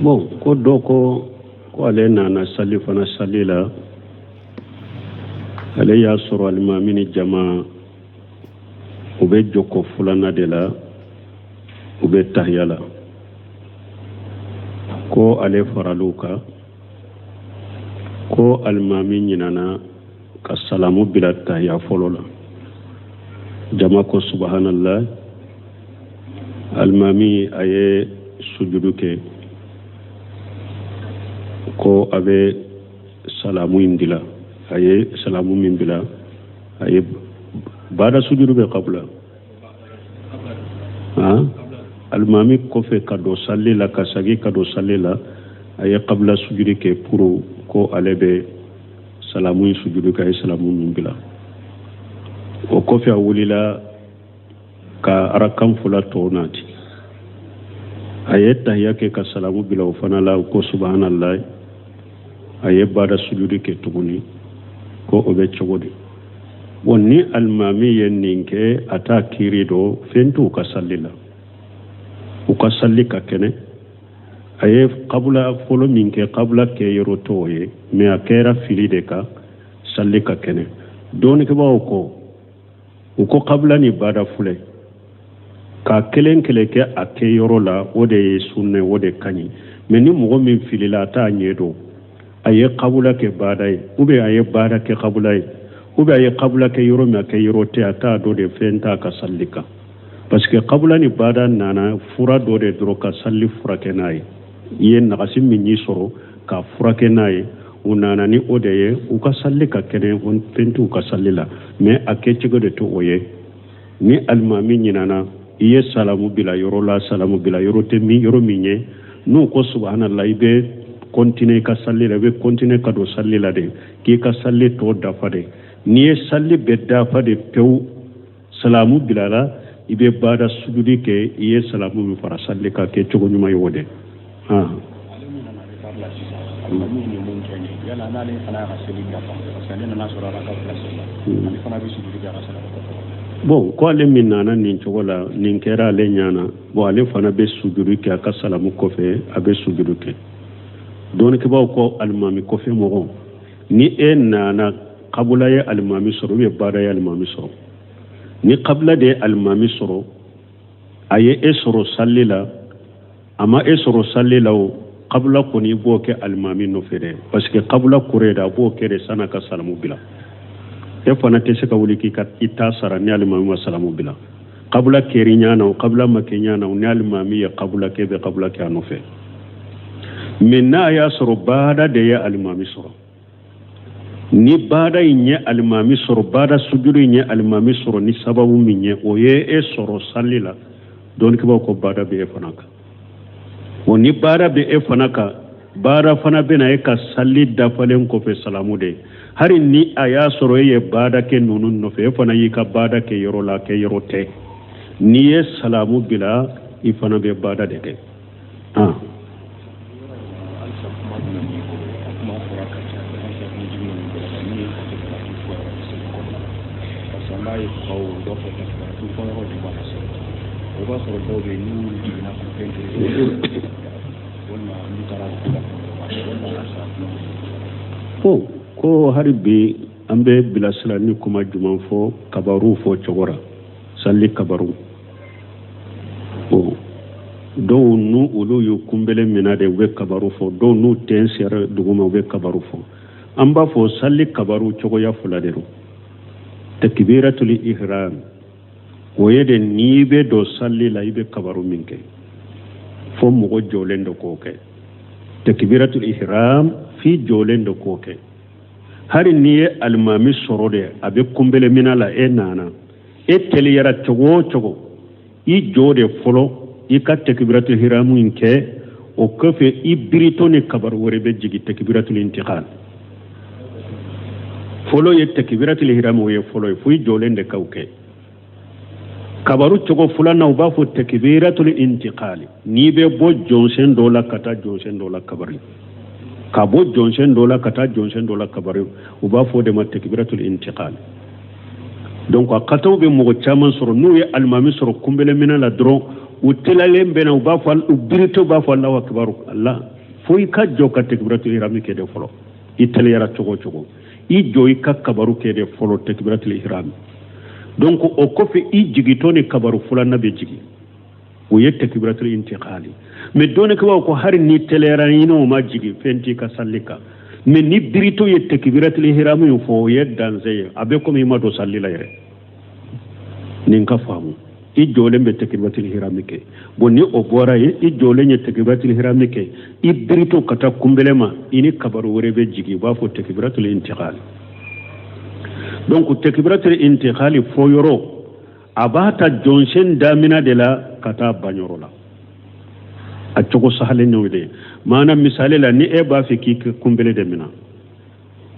Bon, ko dɔ ko ko ale nana salifana sali la, ale y'a sɔrɔ alimami ni jama u bɛ jɔko filanan de la, u bɛ tahiya la, ko ale faral'u kan, ko alimami ɲinana ka salamu bila tahiya fɔlɔ la, jama ko subhanallah, alimami a ye sujudu kɛ, ko a bɛ salamu in bila, a ye salamu min bila, a ye bada sujudu bɛ kabula alimami kɔfɛ ka don sali la, ka sagi ka don sali la, a ye kabila sujudi kɛ pour ko ale bɛ salamu in sujudu kɛ, a ye salamu min bila. O kɔfɛ a wulila ka arakan fila tɔw nati, a ye tahiya kɛ ka salamu bila o fana la, ko subhanallah, a ye bada sujudi kɛ tuguni, ko o bɛ cogo di? Bon, ni alimami ye nin kɛ, a t'a kiiri dɔn, fɛn t'u ka sali la, u ka sali ka kɛnɛ. A ye kabula fɔlɔ min kɛ, kabula kɛ yɔrɔ t'o ye, mais a kɛra fili de kan, sali ka kɛnɛ. Dɔnnikɛbaaw ko, u ko kabila ni bada filɛ, k'a kelen kelen kɛ a kɛ yɔrɔ la, o de ye sunna, o de ka ɲi. Mais ni mɔgɔ min filila, a t'a ɲɛ dɔn, a ye kabula kɛ bada ye, ou bien a ye bada kɛ kabula ye, ou bien a ye kabula kɛ yɔrɔ min a kɛ yɔrɔ tɛ, a t'a dɔn de, fɛn t'a ka sali kan, parce que kabula ni bada nana fura dɔ de dɔrɔn ka sali furakɛ n'a ye. I ye nagasi min y'i sɔrɔ k'a furakɛ n'a ye, u nana ni o de ye. U ka sali ka kɛnɛ, fɛn t'u ka sali la, mais a kɛcogo de t'o ye. Ni alimami ɲinana, i ye salamu bila yɔrɔ la, salamu bila yɔrɔ tɛ min yɔrɔ min ye, n'u ko subhanallah, i bɛ continuer i ka sali la, i bɛ continuer ka don sali la de, k'i ka sali tɔ dafa de. N'i ye sali bɛɛ dafa de pewu, salamu bilala, i bɛ bada sujudi kɛ, i ye salamu min fara sali kan, kɛ cogo ɲuman ye o de. Ale min nana retard la sisan, alimami ye mun kɛ nin yala n'ale fana y'a ka seli dafa, parce que ale nana sɔrɔ araka fila seli la, ale fana bɛ sujudi kɛ a ka salamu kɔfɛ? Bon, ko ale min nana nin cogo la, nin kɛra ale ɲana, bon, ale fana bɛ sujudi kɛ a ka salamu kɔfɛ, a bɛ sujudu kɛ. Dɔnnikɛbaaw ko alimami kɔfɛ mɔgɔ, ni e nana kabula ye alimami sɔrɔ ou bien bada ye alimami sɔrɔ, ni kabila de ye alimami sɔrɔ, a ye e sɔrɔ sali la, a ma e sɔrɔ sali la, o kabila kɔni i b'o kɛ alimami nɔfɛ dɛ, parce que kabila kɔrɔ ye de, a b'o kɛ de san'a ka salamu bila. E fana tɛ se ka wuli k'i ka i ta sara ni alimami ma salamu bila. Kabila kɛr'i ɲana o, kabila ma kɛ ɲana o, ni alimami ye kabila kɛ, bɛ kabila kɛ a nɔfɛ. Mais n'a y'a sɔrɔ baada de ye alimami sɔrɔ, ni baada in ye alimami sɔrɔ, baada sujuru in ye alimami sɔrɔ ni sababu min ye, o ye e sɔrɔ sali la, dɔnnikɛbaaw ko baada bɛ e fana kan. O ni baada bɛ e fana kan, baada fana bɛna e ka sali dafalen kɔfɛ salamu de ye. Hali ni a y'a sɔrɔ e ye baada kɛ ninnu nɔfɛ, e fana y'i ka baada kɛ yɔrɔ la, kɛ yɔrɔ tɛ, n'i ye salamu bila, i fana bɛ baada de kɛ. Halisa kuma jumɛn b'i bolo? A kuma fɔra ka ca, halisa ni jumɛn b'i bolo ka min ye ka tu fɔ yɔrɔ bɛ seli kɔnɔna la? Parce que an b'a ye fukaw u b'a fɔ ka tu fɔ yɔrɔ de b'a la sɔrɔ, o b'a sɔrɔ dɔw bɛ yen n'u jiginna k'u fɛn kelen, walima n'u taara la, walima halisa. Bon, ko hali bi an bɛ bilasira ni kuma jumɛn fɔ kabaru fɔ cogo la, sali kabaru? Bon, dɔw n'u olu y'u kunbele minɛ de, u bɛ kabaru fɔ, dɔw n'u tɛn sera duguma, u bɛ kabaru fɔ. An b'a fɔ sali kabaru cogoya fila de don. Takbiratul ihram, o ye de n'i bɛ don sali la, i bɛ kabaru min kɛ, fo mɔgɔ jɔlen de k'o kɛ. Takbiratul ihram, f'i jɔlen de k'o kɛ. Hali n'i ye alimami sɔrɔ de, a bɛ kunbele minɛ la, e nana, e teliyara cogo o cogo, i jɔ de fɔlɔ, i ka takbiratul ihram in kɛ. O kɔfɛ, i biritɔ ni kabaru wɛrɛ bɛ jigin, takbiratul intiqal. Fɔlɔ ye takbiratul ihram, o ye fɔlɔ ye, fo i jɔlen de k'o kɛ. Kabaru cogo filanan, u b'a fɔ takbiratul intiqal, n'i bɛ bɔ jɔnsen dɔ la ka taa jɔnsen dɔ la kabari, ka bɔ jɔnsen dɔ la ka taa jɔnsen dɔ la kabari, u b'a fɔ o de ma takbiratul intiqal. Donc a kataw bɛ mɔgɔ caman sɔrɔ, n'u ye alimami sɔrɔ kunbele minɛ la dɔrɔn, U telalen bɛ na, u b'a fɔ, u biritɔ b'a fɔ Alahu akibaru. Ala fo i ka jɔ ka tekibiratul ihrami kɛ de fɔlɔ. I teliyara cogo o cogo, i jɔ i ka kabaru kɛ de fɔlɔ, tekibiratul ihrami. Donc o kɔfɛ, i jigitɔ ni kabaru filanan bɛ jigin, o ye tekibiratul intiqali. Mais dɔnnikɛbaw ko hari ni teliyara i n'o ma jigin, fɛn t'i ka salli kan. Mais ni biritɔ ye tekibiratul ihrami in fɔ, o ye danse ye, a bɛ komi i ma don salli la yɛrɛ. Nin ka faamu, i jɔlen bɛ tekibiratul ihrami kɛ. Bon, ni o bɔra yen, i jɔlen ye tekibiratul ihrami kɛ, i biritɔ ka taa kunbɛlɛ ma, i ni kabaru wɛrɛ bɛ jigin, i b'a fɔ tekibiratul intiqali. Donc tekibiratul intiqali fɔ yɔrɔ, a b'a ta jɔnsen damina de la ka taa banyɔrɔ la. A cogo sahalen y'o de ye. Maana misali la, ni e b'a fɛ k'i ka kunbɛlɛ de mina,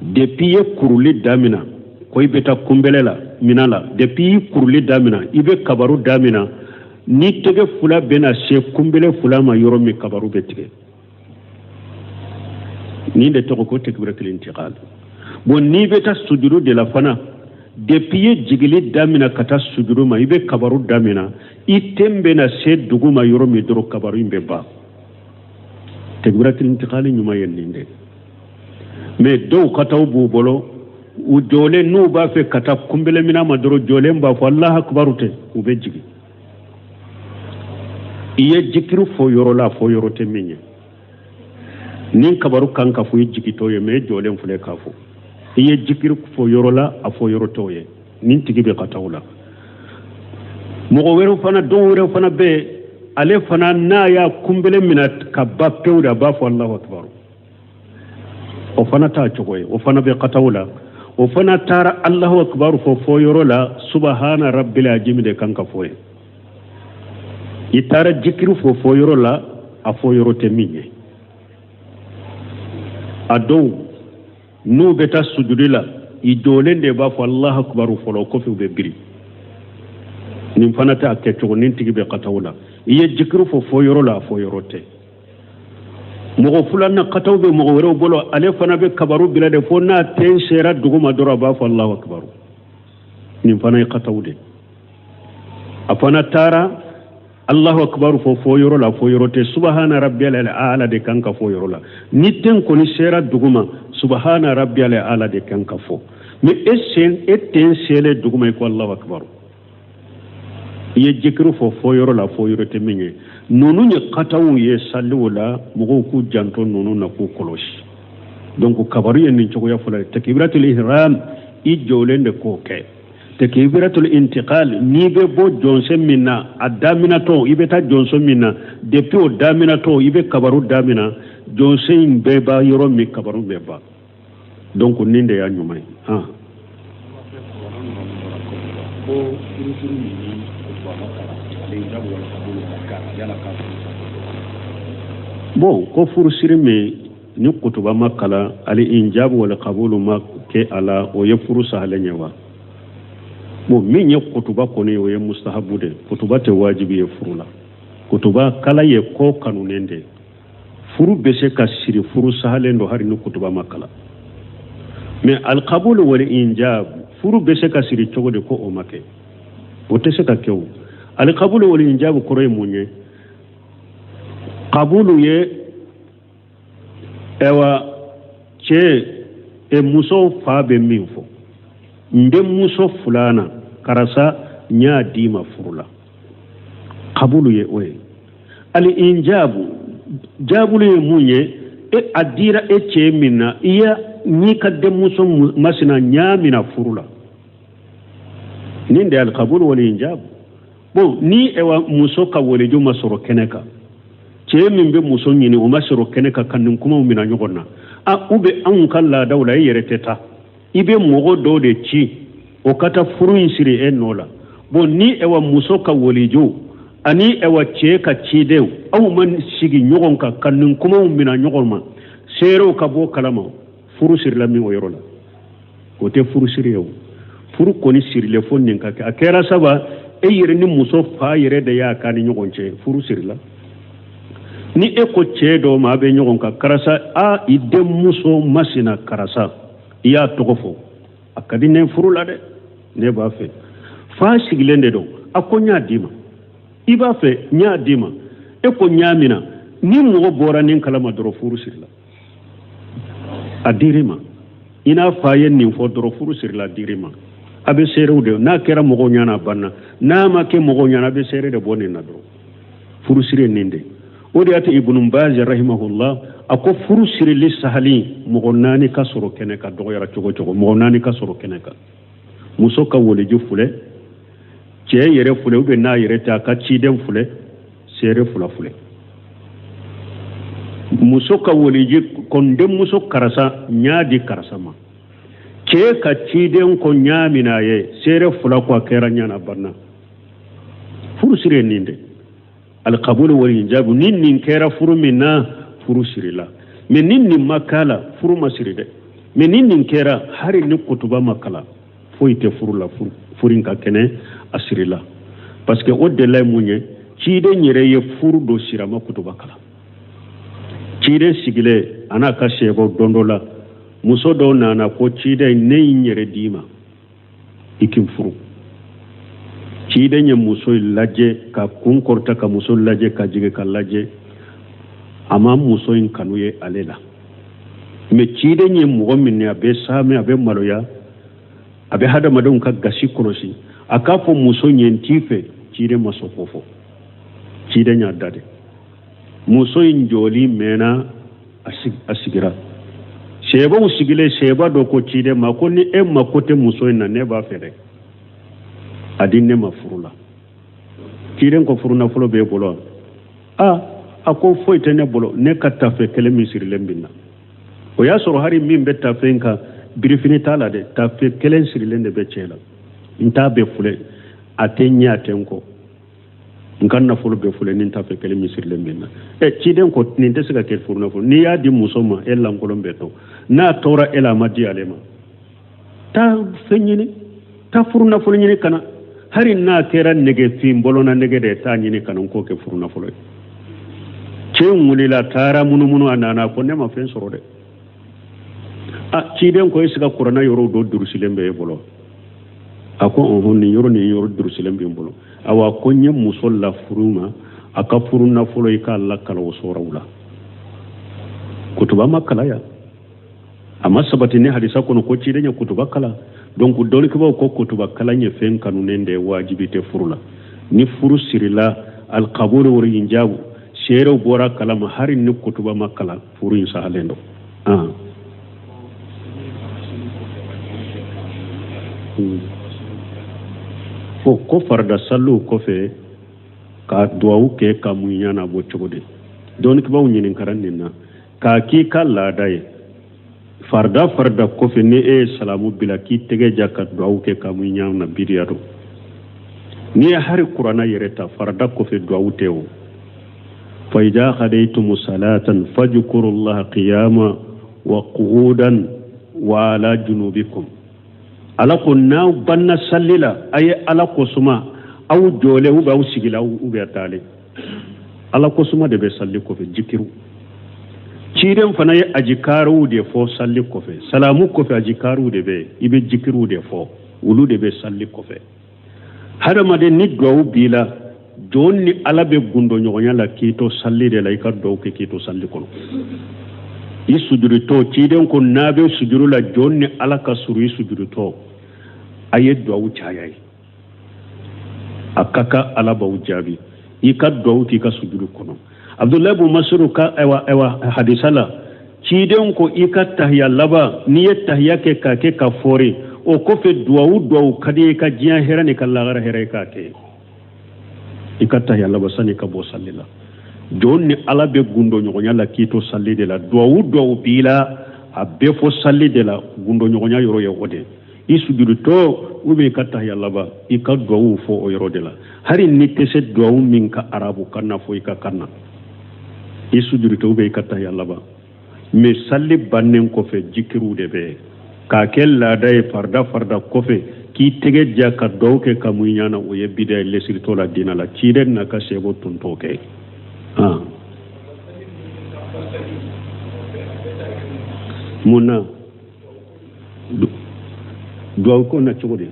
depuis i ye kuruli damina ko i bɛ taa kunbɛlɛ la mina la, depuis i kuruli damina, i bɛ kabaru damina, ni tɛgɛ fila bɛna se kunbɛlɛ fila ma yɔrɔ min, kabaru bɛ tigɛ. Nin de tɔgɔ ko tekibiratul intiqal. Bon, n'i bɛ taa sujudu de la fana, depuis i ye jigili damina ka taa sujudu ma, i bɛ kabaru damina, i ten bɛna se dugu ma yɔrɔ min dɔrɔn, kabaru in bɛ ban. Tekibiratul intiqal ɲuman ye nin de. Mais dɔw ka taa b'u bolo, u jɔlen, n'u b'a fɛ ka taa kunbɛlɛ mina ma dɔrɔn, jɔlen b'a fɔ Alahu akibaru tɛ, u bɛ jigin. I ye jikiri fɔ yɔrɔ la, fɔ yɔrɔ tɛ min ye. Ni kabaru kan ka fɔ i jigitɔ ye, mais e jɔlen filɛ k'a fɔ. I ye jikiri fɔ yɔrɔ la, a fɔ yɔrɔ t'o ye. Nin tigi bɛ ka taa o la. Mɔgɔ wɛrɛ fana, dɔw wɛrɛ fana bɛ yen, ale fana n'a y'a kunbɛlɛ minɛ ka ba pewu de, a b'a fɔ Alahu akibaru. O fana t'a cogo ye, o fana bɛ kataw la. O fana taara Alahu akibaru fɔ fɔ yɔrɔ la, subahana rabbil ajimi de kan ka fɔ ye. I taara jikiri fɔ fɔ yɔrɔ la, a fɔ yɔrɔ tɛ min ye. A dɔw n'u bɛ taa sujudi la, i jɔlen de b'a fɔ Alahu akibaru fɔlɔ, o kɔfɛ u bɛ biri. Nin fana tɛ a kɛcogo, nin tigi bɛ kataw la. I ye jikiri fɔ fɔ yɔrɔ la, a fɔ yɔrɔ tɛ. Mɔgɔ filanan kataw bɛ mɔgɔ wɛrɛw bolo, ale fana bɛ kabaru bila de fo n'a ten sera dugu ma dɔrɔn, a b'a fɔ Alahu akibaru. Nin fana ye kataw de. A fana taara Allahu akibaru fɔ fɔ yɔrɔ la, fɔ yɔrɔ tɛ. Subahana rabbiyal ala de kan ka fɔ yɔrɔ la. Ni ten kɔni sera dugu ma, subahana rabbiyal ala de kan ka fɔ. Mais e sen, e ten selen dugu ma, i ko Allahu akibaru, i ye jikiru fɔ fɔ yɔrɔ la, fɔ yɔrɔ tɛ min ye. Ninnu ye kataw ye saliw la, mɔgɔw k'u janto ninnu na, k'u kɔlɔsi. Donc kabaru ye nin cogoya fɔlɔ ye. Takbiratul ihram, i jɔlen de k'o kɛ. Takbiratul intiqal, n'i bɛ bɔ jɔnsen min na, a daminatɔ, i bɛ taa jɔnsen min na, depuis o daminatɔ i bɛ kabaru damina, jɔnsen in bɛɛ ba yɔrɔ min, kabaru bɛɛ ban. Donc nin de y'a ɲuman ye. Han, ko furusiri min ni kutuba ma kalan, ale jagoya ka bolo ma k'a la, yala k'a furu sa? Bon, ko furusiri min ni kutuba ma kalan, ali injabu wala kabulu ma kɛ a la, o ye furu sahalen ye wa? Bon, min ye kutuba kɔni ye, o ye mustahabu de. Kutuba tɛ wajibi ye furu la. Kutuba kala ye ko kanunen de. Furu bɛ se ka siri, furu sahalen don hali ni kutuba ma kalan. Mais alkabulu wal injab, furu bɛ se ka siri cogo di ko o ma kɛ? O tɛ se ka kɛ. O alkabulu wal injab kɔrɔ ye mun ye? Kabulu ye, ɛwa, cɛ e muso fa bɛ min fɔ: n denmuso fulana karisa, n y'a d'i ma furu la. Kabulu ye o ye. Ali injabu, jaabulu ye mun ye? E a dira e cɛ min na, i ya n'i ka denmuso masina n y'a mina furu la. Nin de ye alikabulu wal injabu. Bon, ni ewa muso ka waleju ma sɔrɔ kɛnɛ kan, cɛ min bɛ muso ɲini, o ma sɔrɔ kɛnɛ kan ka nin kumaw mina ɲɔgɔn na, a u bɛ anw ka laadaw la, e yɛrɛ tɛ taa, i bɛ mɔgɔ dɔw de ci o ka taa furu in siri e nɔ la. Bon, ni ewa muso ka waleju ani ewa cɛ ka cidenw, aw ma sigi ɲɔgɔn kan ka nin kumaw mina ɲɔgɔn ma, seerew ka bɔ kalama, furu sirila min o yɔrɔ la, o tɛ furu siri ye. O furu kɔni sirilen fo nin ka kɛ. A kɛra saba, e yɛrɛ ni muso fa yɛrɛ de y'a k'a ni ɲɔgɔn cɛ, furu sirila. Ni e ko cɛ dɔw ma, a bɛ ɲɔgɔn kan, karisa, a i denmuso masina karisa, i y'a tɔgɔ fɔ, a ka di ne furu la dɛ, ne b'a fɛ. Fa sigilen de don, a ko n y'a d'i ma. I b'a fɛ n y'a d'i ma, e ko n y'a mina. Ni mɔgɔ bɔra nin kalama dɔrɔn, furu sirila, a dir'i ma. I n'a fa ye nin fɔ dɔrɔn, furu sirila, a dir'i ma. A bɛ seerew de, n'a kɛra mɔgɔw ɲɛna, a banna. N'a ma kɛ mɔgɔw ɲɛna, a bɛ seere de bɔ nin na dɔrɔn. Furu siri ye nin de. O de y'a to Ibnu Baz rahimahullah a ko furu sirili sahali, mɔgɔ naani ka sɔrɔ kɛnɛ kan, dɔgɔyara cogo cogo, mɔgɔ naani ka sɔrɔ kɛnɛ kan. Muso ka waliju filɛ, cɛ yɛrɛ filɛ, ou bien n'a yɛrɛ tɛ, a ka ciden filɛ, seere fila filɛ. Muso ka waliju ko n denmuso karisa, n y'a di karisa ma. Cɛ ka ciden ko n y'a minɛ a ye, seere fila ko a kɛra ɲana, banna. Furu siri ye nin de, alkabulu wal ijabu. Ni nin kɛra furu min na, furu sirila. Mais ni nin ma k'a la, furu ma siri dɛ. Mais ni nin kɛra, hali ni kutuba ma kalan, foyi tɛ furu la, furu in ka kɛnɛ, a sirila. Parce que o delila ye mun ye? Ciden yɛrɛ ye furu dɔ siri, a ma kutuba kalan. Ciden sigilen a n'a ka sɛbɛw don dɔ la, muso dɔw nana ko ciden, ne ye n yɛrɛ d'i ma, i k'i furu. Ciden ye muso in lajɛ, ka kun kɔrɔta ka muso lajɛ, ka jigin ka lajɛ, a ma muso in kanu ye ale la. Mais ciden ye mɔgɔ min ye, a bɛ saamɛ, a bɛ maloya, a bɛ hadamadenw ka gasi kɔlɔsi. A k'a fɔ muso ye n t'i fɛ, ciden ma sɔn k'o fɔ. Ciden y'a da de. Muso in jɔli mɛnna, a sigira. Sɛbaw sigilen, sɛba dɔ ko ciden ma ko ni e mako tɛ muso in na, ne b'a fɛ dɛ, a di ne ma furu la. Ciden ko furu nafolo b'e bolo wa? A ko foyi tɛ ne bolo, ne ka tafe kelen min sirilen bɛ na. O y'a sɔrɔ hali min bɛ tafe in kan, birifini t'a la dɛ, tafe kelen sirilen de bɛ cɛ la. N t'a bɛɛ filɛ, a tɛ ɲɛ, a tɛ n kɔ, n ka nafolo bɛɛ filɛ ni tafe kelen min sirilen bɛ na. Ciden ko nin tɛ se ka kɛ furu nafolo, n'i y'a di muso ma, e lankolon bɛ to, n'a tora e la, a ma di ale ma. Taa fɛn ɲini, taa furu nafolo ɲini ka na, hali n'a kɛra nɛgɛfin bɔlɔnna nɛgɛ de ye, taa ɲini ka na, n k'o kɛ furu nafolo ye. Cɛ in wulila, taara munumunu, a nana ko ne ma fɛn sɔrɔ dɛ. A ciden ko e se ka kuranɛ yɔrɔ dɔ durusilen bɛ e bolo? A ko ɔhɔn, nin yɔrɔ nin yɔrɔ durusilen bɛ n bolo. Awa, ko n ye muso la furu ma, a ka furu nafolo i k'a lakala o sɔrɔw la. Kutuba ma kala yan, a ma sabati ni hadisa kɔnɔ ko ciden ye kutuba kalan. Donc dɔnnikɛbaaw ko kutuba kalan ye fɛn kanunen de ye, wajibi tɛ furu la. Ni furu sirila, alkabulu wal injabu, seerew bɔra kalama, hali ni kutuba ma kalan, furu in sahalen don. O ko farida saliw kɔfɛ ka duwawu kɛ ka mun ɲɛnabɔ cogo di? Dɔnnikɛbaaw ɲininkara nin na. K'a k'i ka laada ye, farida farida kɔfɛ, ni e ye salamu bila, k'i tɛgɛ ja ka duwawu kɛ ka mun ɲɛna, bidiya don. N'i ye hari kuranna yɛrɛ ta, farida kɔfɛ duwawu tɛ o. Fa ida qadaytum salatan fajkurullaha qiyama wa qu'udan wa ala junubikum. Ala ko n'aw banna sali la, a ye Ala kosuma, aw jɔlen ou bien aw sigila ou bien taalen. Ala kosuma de bɛ sali kɔfɛ, jikiru. Ciden fana ye ajikariw de fɔ sali kɔfɛ, salamu kɔfɛ ajikariw de bɛ yen, i bɛ jikiriw de fɔ, olu de bɛ sali kɔfɛ. Hadamaden ni duwawu b'i la, jɔn ni Ala bɛ gundo ɲɔgɔnya la k'i to sali de la, i ka duwawu kɛ k'i to sali kɔnɔ. I sujudutɔ, ciden ko n'a bɛ sujuru la, jɔn ni Ala ka surun i sujudutɔ, a ye duwawu caya ye, a ka kan Ala b'aw jaabi. I ka duwawu k'i ka sujuru kɔnɔ. Abdulayi bun Masudu ka ayiwa ayiwa hadisa la, ciden ko i ka tahiya laban, n'i ye tahiya kɛ k'a kɛ ka fɔri, o kɔfɛ duwawu duwawu ka di i ka diɲɛ hɛrɛ n'i ka lagara hɛrɛ, i k'a kɛ i ka tahiya laban sani ka bɔ sali la. Jɔn ni Ala bɛ gundo ɲɔgɔnya la k'i to sali de la, duwawu duwawu b'i la, a bɛ fɔ sali de la, gundo ɲɔgɔnya yɔrɔ ye o de. I sujudutɔ ou bien i ka tahiya laban, i ka duwawu fɔ o yɔrɔ de la. Hali n'i tɛ se duwawu min ka arabu kan na fɔ i ka kan na, i sujudutɔ ou bien i ka tahiya laban. Mais sali bannen kɔfɛ, jikiriw de bɛ yen k'a kɛ laada ye. Farida farida kɔfɛ k'i tɛgɛ ja ka duwawu kɛ ka mun ɲana, o ye bida ye, lesiritɔ la diinɛ la. Ciden n'a ka sɛbɛn tun t'o kɛ. Mun na duwawu ko na cogo di?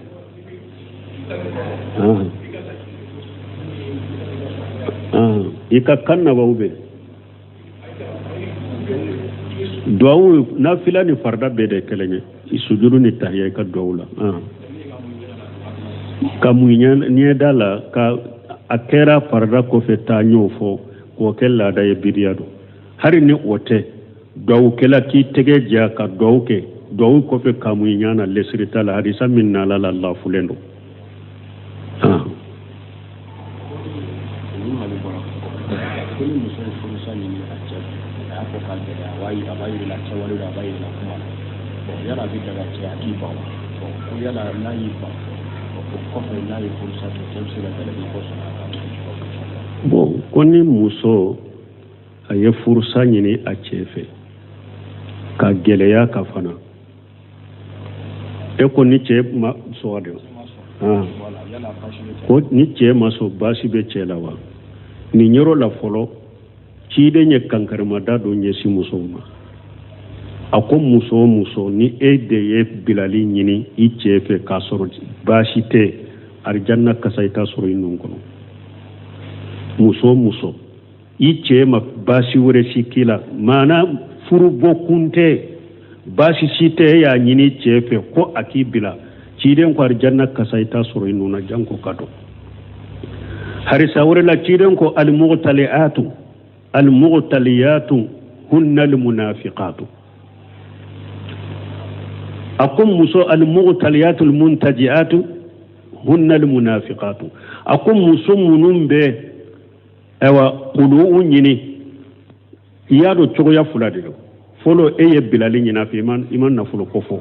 I ka kan na wa bɛ duwawu nafila ni farida bɛɛ de kelen ye, i sujuru ni tahiya i ka duwawu la. Ka mun ɲɛda la ka a kɛra farida kɔfɛ taa n y'o fɔ k'o kɛ laada ye, bidiya don. Hari ni o tɛ, duwawukɛla k'i tɛgɛ ja ka duwawu kɛ, duwawu kɔfɛ ka mun ɲɛ na lesiri t'a la. Hadisa min nala la lafulen don. Ko ni muso ye furusa ɲini a cɛ fɛ, a y'a fɔ k'a gɛlɛya, a b'a yir'i la kɛwale la, a b'a yir'i la kuma la. Bon, yala a bɛ daga cɛ a k'i ban wa? Bon, ko yala n'a y'i ban, o kɔfɛ n'a ye furusa kɛ, cɛ bɛ se ka jalaki ko sɔrɔ a ka? Bon, ko ni muso a ye furusa ɲini a cɛ fɛ ka gɛlɛya ka fana, e ko ni cɛ ma sɔn de, ko ni cɛ ma sɔn, baasi bɛ cɛ la wa? Nin yɔrɔ la fɔlɔ, ciden ye kankarimada dɔ ɲɛsin musow ma. A ko muso o muso, ni e de ye bilali ɲini i cɛ fɛ k'a sɔrɔ baasi tɛ, arijanna kasa i t'a sɔrɔ i nun kɔnɔ. Muso o muso, i cɛ ma baasi wɛrɛ si k'i la, maana furu bɔ kun tɛ, baasi si tɛ, e y'a ɲini cɛ fɛ ko a k'i bila, ciden ko arijanna kasa i t'a sɔrɔ i nun na, janko ka dɔn. Harisa wɛrɛ la, ciden ko almugtaliatu almugtaliyatu hunna almunafiqatu. A ko muso almugtaliyatu almuntajiatu hunna almunafiqatu. A ko muso minnu bɛ ayiwa kuluw ɲini, i y'a dɔn cogoya fila de don. Fɔlɔ, e ye bilali ɲini a fɛ, i ma nafolo ko fɔ,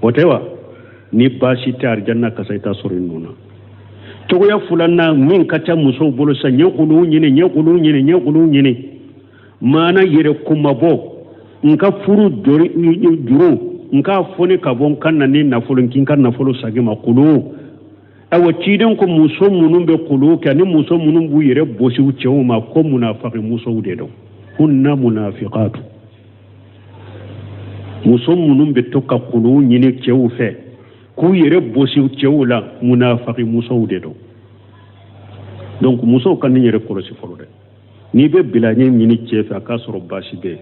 o tɛ wa? Ni baasi tɛ, arijanna kasa i t'a sɔrɔ i nun na. Cogoya filanan min ka ca musow bolo sisan, n ye kuluw ɲini, n ye kuluw ɲini, n ye kuluw ɲini, maana yɛrɛ kunmabɔ, n ka furu juru n k'a foni ka bɔ n kan na ni nafolo, n k'i ka nafolo sagin ma, kulu. Ayiwa, ciden ko muso minnu bɛ kulu kɛ ani muso minnu b'u yɛrɛ bosi u cɛw ma, ko munafaki musow de don, hunna munafiqatu. Muso minnu bɛ to ka kulu ɲini cɛw fɛ k'u yɛrɛ bosi cɛw la, munafaki musow de don. Donc musow ka nin yɛrɛ kɔlɔsi fɔlɔ dɛ. N'i bɛ bilali ɲini cɛ fɛ, a k'a sɔrɔ baasi bɛ yen.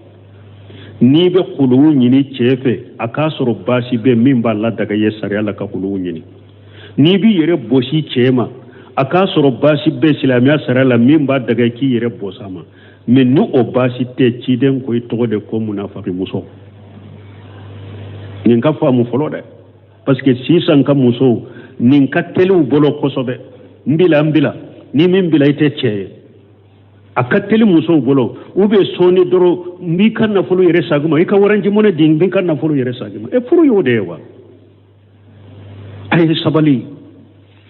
N'i bɛ kuluw ɲini cɛ fɛ, a k'a sɔrɔ baasi bɛ min b'a ladaga ye sariya la ka kuluw ɲini. N'i b'i yɛrɛ bosi cɛ ma, a k'a sɔrɔ baasi bɛ silamɛya sariya la min b'a daga k'i yɛrɛ bosi a ma. Mais ni o baasi tɛ, ciden ko i tɔgɔ de ko munafaki muso. Nin ka faamu fɔlɔ dɛ, parce que sisan ka musow nin ka teli u bolo kosɛbɛ. N bila, n bila, ni min bila i tɛ cɛ ye, a ka teli musow bolo. U bɛ sɔɔni dɔrɔn, n b'i ka nafolo yɛrɛ sagin ma, i ka Orange Money di, n b'i ka nafolo yɛrɛ sagin ma. E, furu y'o de ye wa? A ye sabali,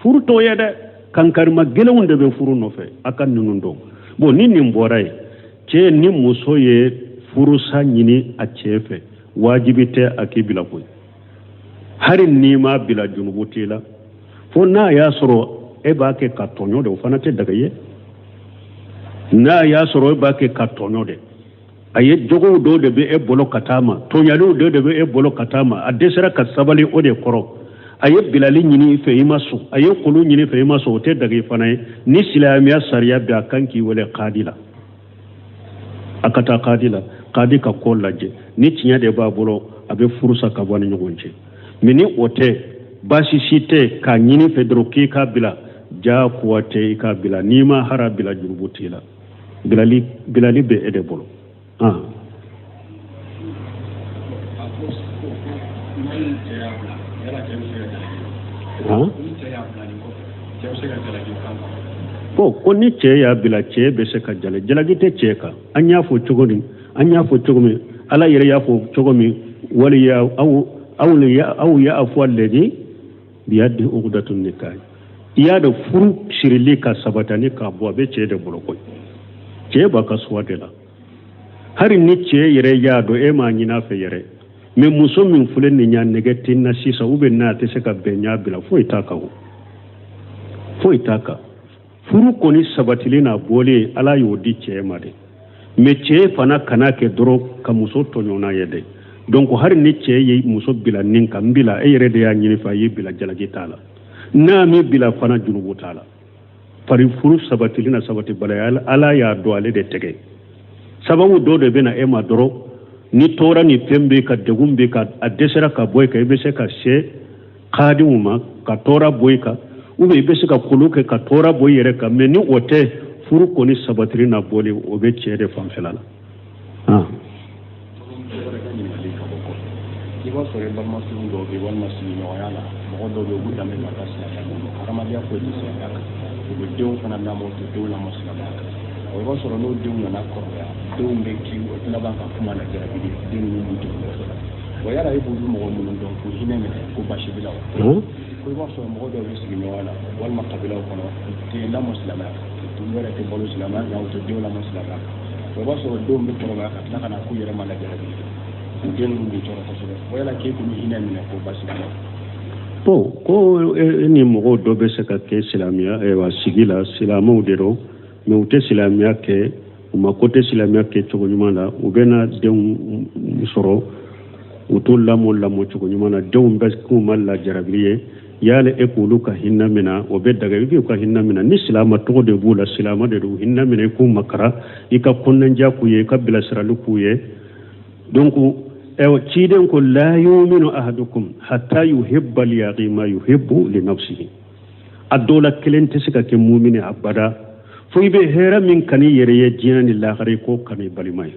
furu t'o ye dɛ. Kankarima gɛlɛnw de bɛ furu nɔfɛ, a ka ninnu dɔn. Bon, ni nin bɔra yen, cɛ ni muso ye furusa ɲini a cɛ fɛ, wajibi tɛ a k'i bila koyi. Hari n'i m'a bila, junubu t'i la, fo n'a y'a sɔrɔ e b'a kɛ ka tɔɲɔ de, o fana tɛ daga ye. N'a y'a sɔrɔ e b'a kɛ ka tɔɲɔ de, a ye jogow dɔw de bɛ e bolo ka taa ma, tɔɲaliw dɔw de bɛ e bolo ka taa ma, a dɛsɛra ka sabali o de kɔrɔ, a ye bilali ɲini i fɛ, i ma sɔn, a ye kulu ɲini i fɛ, i ma sɔn, o tɛ daga i fana ye. Ni silamɛya sariya bɛ, a kan k'i wele kadi la, a ka taa kadi la, kadi ka ko lajɛ, ni tiɲɛ de b'a bolo, a bɛ furusa ka bɔ ni ɲɔgɔn cɛ. Mais ni o tɛ, baasi si tɛ k'a ɲini fɛ dɔrɔn k'i k'a bila, diyagoya tɛ i k'a bila. N'i ma hara bila, jurubu t'i la. Bilali bilali bɛ e de bolo. Ah, a ko ni cɛ y'a bila, yala cɛ bɛ se ka jalaki? Ni cɛ y'a bila nin kɔfɛ, cɛ bɛ se ka jalaki kan? Ko ni cɛ y'a bila, cɛ bɛ se ka jalaki? Jalaki tɛ cɛ kan. An y'a fɔ cogo di? An y'a fɔ cogo min, Ala yɛrɛ y'a fɔ cogo min, wali ya aw aw ya aw ya afu alladhi biyadi uqdatun nikah. I y'a dɔn, furu sirili ka sabati ni k'a bɔ, a bɛ cɛ de bolo koyi. Cɛ b'a ka suwa de la. Hali ni cɛ yɛrɛ y'a dɔn e m'a ɲini a fɛ yɛrɛ, mais muso min filɛ nin y'a nɛgɛ tɛ n na sisan, ou bien n'a tɛ se ka bɛn, y'a bila, foyi t'a kan o, foyi t'a kan. Furu kɔni sabatili n'a bɔlen, Ala y'o di cɛ ma de. Mais cɛ fana kana kɛ dɔrɔn ka muso tɔɲɔ n'a ye dɛ. Donc hali ni cɛ ye muso bila nin kan, n bila, e yɛrɛ de y'a ɲini fɛ, a y'i bila, jalaki t'a la. N'a m'i bila fana, jurubu t'a la. Fari furu sabatili na sabatibaliya Ala y'a don ale de tɛgɛ. Sababu dɔ de bɛ na e ma dɔrɔn ni tɔɔrɔ ni fɛn bɛ ka degun bɛ ka a dɛsɛra ka bɔ i kan, i bɛ se ka se kadiw ma ka tɔɔrɔ bɔ i kan, ou bien i bɛ se ka kolo kɛ ka tɔɔrɔ bɔ i yɛrɛ kan. Mais ni o tɛ, furu kɔni sabatili na bɔli o bɛ cɛ de fanfɛla la. I b'a sɔrɔ i balima sugu dɔw bɛ yen, walima sigiɲɔgɔnya la mɔgɔ dɔw bɛ yen, u b'u danbe ma taa silamɛya bolo, hadamadenya foyi tɛ silamɛya kan, u bɛ denw fana lamɔ, u tɛ denw lamɔ silamɛya kan. I b'a sɔrɔ n'o denw nana kɔrɔbaya, denw bɛ ki laban ka kuma lajarabi de, den ninnu b'u jɔ kosɛbɛ. Wa yala e b'olu mɔgɔ minnu dɔn k'u hinɛ minɛ ko baasi b'i la wa? Ko i b'a sɔrɔ mɔgɔ dɔw bɛ sigiɲɔgɔnya la walima kabilaw kɔnɔ, u tɛ lamɔ silamɛya kan, u yɛrɛ tɛ balo silamɛya kan, u tɛ denw lamɔ silamɛya kan. I b'a sɔrɔ denw bɛ kɔrɔbaya ka tila ka na k'u yɛrɛ ma lajarabi, u den ninnu b'u tɔɔrɔ kosɛbɛ. Wa yala k'e k'olu hinɛ minɛ ko baasi b'i la wa? Bon, ko e ni mɔgɔw dɔ bɛ se ka kɛ silamɛya ayiwa sigi la, silamɛw de don, mais u tɛ silamɛya kɛ, u ma ko tɛ silamɛya kɛ cogo ɲuman la. U bɛ na denw sɔrɔ, u t'u lamɔ cogo ɲuman na, denw bɛ k'u ma lajarabili ye. Yala e k'olu ka hinɛ minɛ, o bɛ daga i k'u ka hinɛ minɛ. Ni silama tɔgɔ de b'u la, silama de don, hinɛ minɛ, i k'u makara, i ka kɔnɔnja k'u ye, i ka bilasirali k'u ye. Donc ciden ko la yuminu ahadukum hatta yuhibba li akhi ma yuhibbu li nafsihi. A dɔw la kelen tɛ se ka kɛ mumini abada fo i bɛ hɛrɛ min kani yɛrɛ ye diɲɛ ni lahara, i k'o kani balima ye.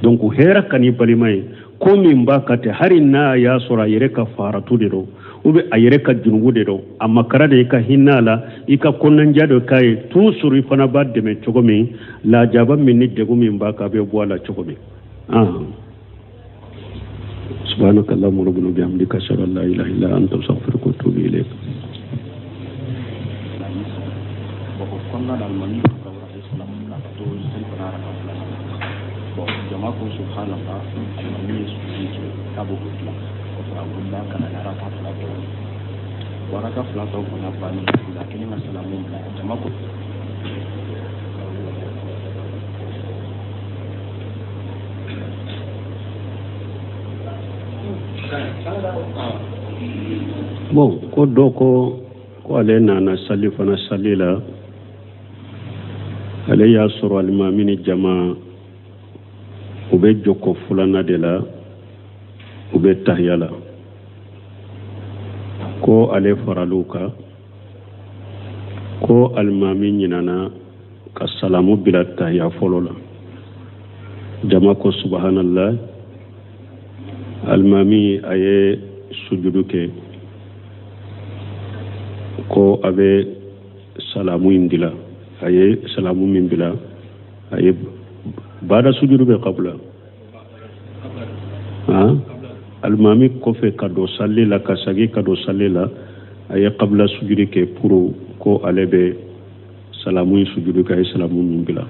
Donc hɛrɛ kani balima ye, ko min b'a ka tɛ, hali n'a y'a sɔrɔ a yɛrɛ ka faratu de don, ou bien a yɛrɛ ka junubu de don, a makara de, i ka hinɛ a la, i ka kɔnɔnja dɔ k'a ye, toujours i fana b'a dɛmɛ cogo min, lajaba min ni degun min b'a kan, a bɛ bɔ a la cogo min. سبحانك اللهم ربنا وبحمدك، أشهد أن لا إله إلا أنت، أستغفرك وأتوب إليك. Jama ko subhanallah, alimami ye sujudi kɛ k'a b'o dilan, kɔfɛ a wulila ka na araka fila tɔ, araka fila tɔ fana bannen a kelen ka salamu bila, jama ko Bon, ko dɔ ko ale nana sali fana sali la, ale y'a sɔrɔ alimami ni jama u bɛ jɔkɔ filanan de la, u bɛ tahiya la, ko ale faral'u kan, ko alimami ɲinana ka salamu bila tahiya fɔlɔ la, jama ko subhanallah, alimami a ye sujudu kɛ, ko a bɛ salamu in dila, a ye salamu min bila, a ye baada sujudu bɛ kabula alimami kɔfɛ ka don sali la, ka segin ka don sali la, a ye kabila sujudi kɛ pour ko ale bɛ salamu in sujudu kɛ, a ye salamu min bila.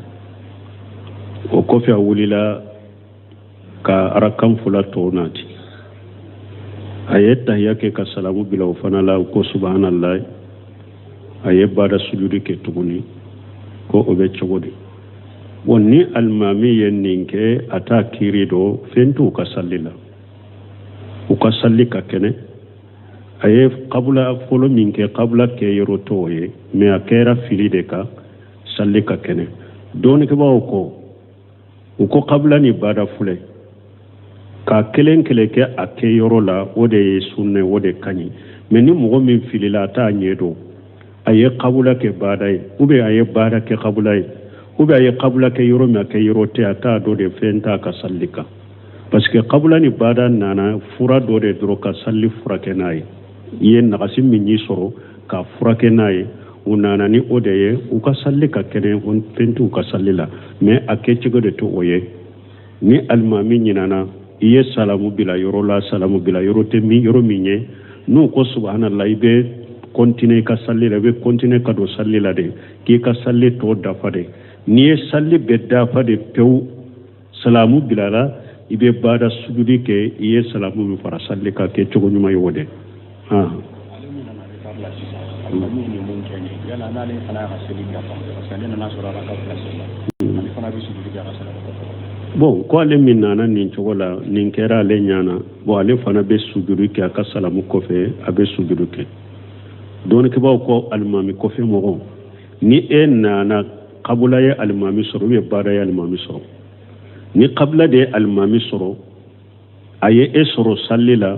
O kɔfɛ a wulila ka arakan fila tɔw nati, a ye tahiya kɛ ka salamu bila o fana la, ko subhanallah, a ye baada sujudi kɛ tuguni, ko o bɛ cogo di? Bon, ni alimami ye nin kɛ, a t'a kiiri dɔn, fɛn t'u ka sali la, u ka sali ka kɛnɛ. A ye kabula fɔlɔ min kɛ, kabula kɛ yɔrɔ t'o ye, mais a kɛra fili de kan, sali ka kɛnɛ. Dɔnnikɛbaaw ko, u ko kabula ni baada filɛ, k'a kelen kelen kɛ a kɛ yɔrɔ la, o de ye sunna, o de ka ɲi. Mais ni mɔgɔ min filila, a t'a ɲɛ dɔn, a ye kabula kɛ baada ye, ou bien a ye baada kɛ kabula ye, ou bien a ye kabula kɛ yɔrɔ min, a kɛ yɔrɔ tɛ, a t'a dɔn de, fɛn t'a ka sali kan. Parce que kabula ni baada nana fura dɔ de dɔrɔn ka sali furakɛ n'a ye, i ye nagasi min y'i sɔrɔ ka furakɛ n'a ye, u nana ni o de ye, u ka sali ka kɛnɛ, fɛn t'u ka sali la, mais a kɛcogo de t'o ye. Ni alimami ɲinana, i ye salamu bila yɔrɔ la, salamu bila yɔrɔ tɛ min yɔrɔ min ye, n'u ko subhanallah, i bɛ continuer i ka sali la, i bɛ continuer ka don sali la de, k'i ka sali tɔ dafa de. N'i ye sali bɛɛ dafa de pewu, salamu bilala, i bɛ baada sujudi kɛ, i ye salamu min fara sali kan, kɛ cogo ɲuman ye o de. Bon, ko ale min nana nin cogo la, nin kɛra ale ɲana, bon, ale fana bɛ sujudi kɛ a ka salamu kɔfɛ, a bɛ sujudi kɛ. Dɔnnikɛbaaw ko alimami kɔfɛ mɔgɔw, Ni e nana kabula ye alimami sɔrɔ ou bien baada ye alimami sɔrɔ, ni kabula de ye alimami sɔrɔ, a ye e sɔrɔ sali la,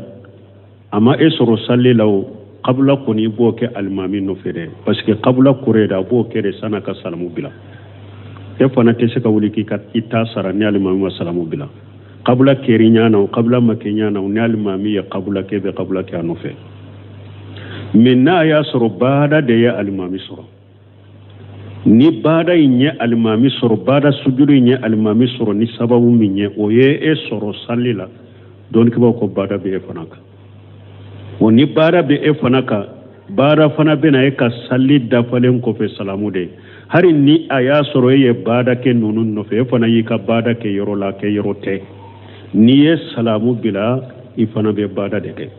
a ma e sɔrɔ sali la, o kabula kɔni i b'o kɛ alimami nɔfɛ dɛ, parce que kabula kɔrɔ ye de a b'o kɛ de san'a ka salamu bila. E fana tɛ se ka wuli k'i ka i ta sara ni alimami ma salamu bila. Kabula kɛr'i ɲa na o, kabula ma kɛ ɲa na o, ni alimami ye kabula kɛ, bɛ kabula kɛ a nɔfɛ. Mais n'a y'a sɔrɔ baada de ye alimami sɔrɔ, ni baada in ye alimami sɔrɔ, baada sujuru in ye alimami sɔrɔ ni sababu min ye, o ye e sɔrɔ sali la, dɔnnikɛbaaw ko baada bɛ e fana kan. O ni baada bɛ e fana kan, baada fana bɛna e ka sali dafalen kɔfɛ salamu de. Hari ni a y'a sɔrɔ e ye baada kɛ ninnu nɔfɛ, e fana y'i ka baada kɛ yɔrɔ la, kɛ yɔrɔ tɛ, n'i ye salamu bila, i fana bɛ baada de kɛ.